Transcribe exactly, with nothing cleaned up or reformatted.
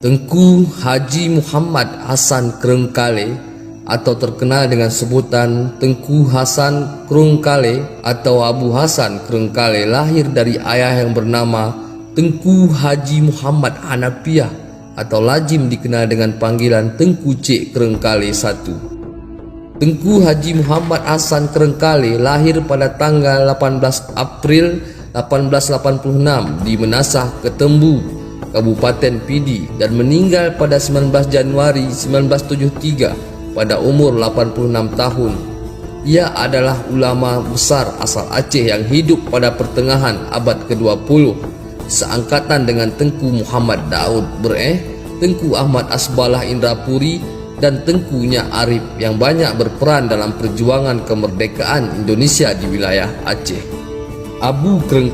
Teungku Haji Muhammad Hasan Kreueng Kalé atau terkenal dengan sebutan Teungku Hasan Kreueng Kalé atau Abu Hasan Kreueng Kalé lahir dari ayah yang bernama Teungku Haji Muhammad Hanafiah atau lazim dikenal dengan panggilan Teungku Chek Kreueng Kalé satu. Teungku Haji Muhammad Hasan Kreueng Kalé lahir pada tanggal lapan belas April lapan belas lapan puluh enam di Meunasah, Keuteumbu, Kabupaten Pidie, dan meninggal pada sembilan belas Januari sembilan belas tujuh tiga pada umur lapan puluh enam tahun. Ia adalah ulama besar asal Aceh yang hidup pada pertengahan abad kedua puluh, seangkatan dengan Teungku Muhammad Daud Beureueh, Teungku Ahmad Asbalah Indrapuri, dan Teungku Nyak Arif yang banyak berperan dalam perjuangan kemerdekaan Indonesia di wilayah Aceh. Abu Kreueng